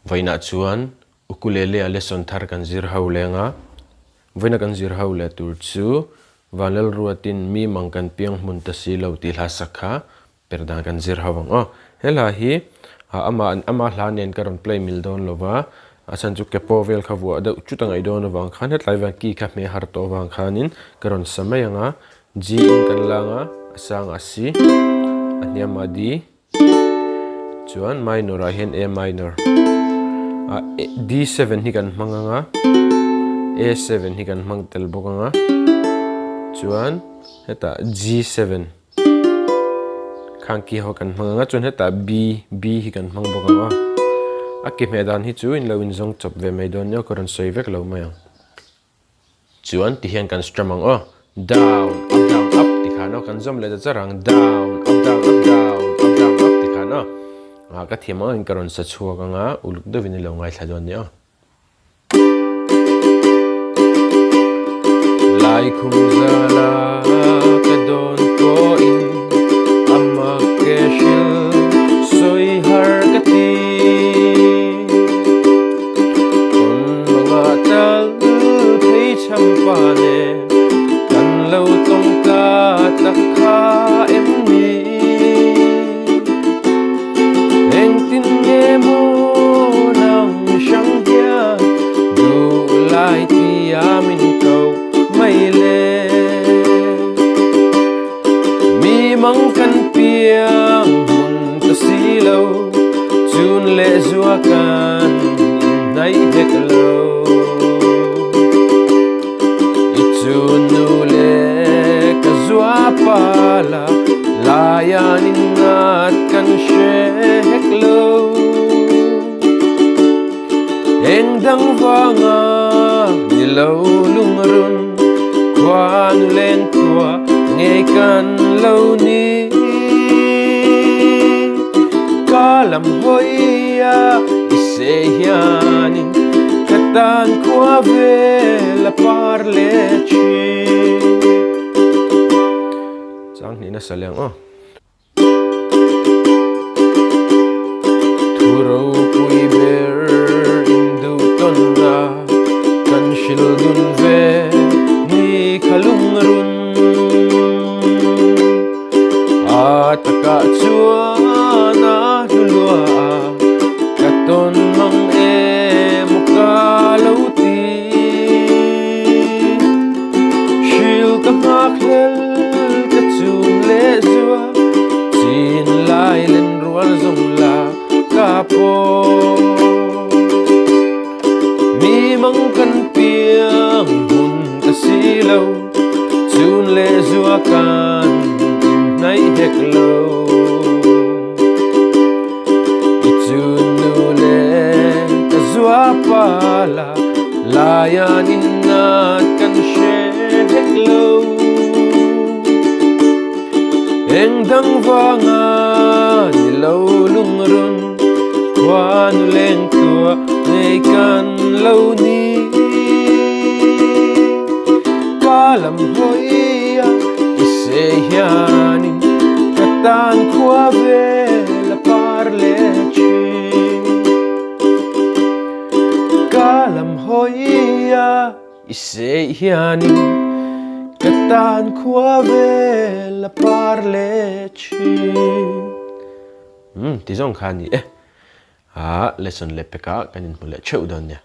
Vawiinah chuan ukulele a lesson thar kan zir ho leng a, vawiina kan zir ho leh tur chu Vanlalruatin mi mang kan piang hmun ta si lo tih hla sak kha per dan kan zir ho ang aw. He hla hi ama ama hla nen ka rawn play mil dawn lo va, a chhan chu kepo vel kha vuah deuh chut a ngaih dawn avang khan hetlai vang key kha hmeh har tawh avang khanin ka rawn sa mai ang a, G in kan lang a, a sangah C, a hniamah D. Chuan minor ah hian A minor ah D7 hi kan hmang ang a, A7 hi kan hmang tel bawk ang a, chuan hetah G7 khang ki ho kan hmang ang a, chuan hetah B, B hi kan hmang bawk ang a. A ki hmeh dan hi chu in lo inzawng chawp ve mai dawn nia, ka rawn sawi vek lo mai ang. Chuan ti hian kan strum ang aw. Down, up, down, up ti khan aw. Kan zawm leh ta char ang. Down, up, down, up, down, up, down, up ti khan aw. Ah, ka thiam ang in ka rawn sa chhuak ang a, uluk deuhin i lo ngaithla dawn nia aw. Laikhum zala ka dawn pawhin ama ke hril sawi har ka ti. Tawn manga tal phei cham pa nen kan lo tawng ta tak kha em ni? Engtin nge maw nang hrang hian duh lai tia min ko mai le? Mi mang kan piang hmun ta si lo, chun leh zua kan inhnaih hek lo. I chun nu le ka zua pa la, laian in ngat kan hre hek lo. Eng dang vanga ni lo lungrun khuanu len tua ngei kan lo ni. Ka lam hawi a i se hianin ka tan khua vel a par leh thin. Chang hnih nasa leng aw. Thu ropui ber in duh tawnna kan hril dun ve ni kha lungrun. A takah chuan a hlu lua a, ka tawn mang em ka lo ti. Hril ka nghak hlel ka chum leh zua, chin lai len rual zawng la ka paw. Mi mang kan piang hmun ta si lo, chun leh zua kan inhnaih hek lo. I chun nu le ka zua pa la, Laian in nat kan hre hek lo. Eng dang vanga ni lo lungrun, khuanu leng tua ngei kan lo ni. Ka lam hawi a i se hianin ka tan khua vel a par leh thin. Ka lam hawi a i sei hianin ka tan khua vel a par leh thin. Umm ti zawng kha a ni e. Aa lesson leh pekah kan inhmu leh theuh dawn nia.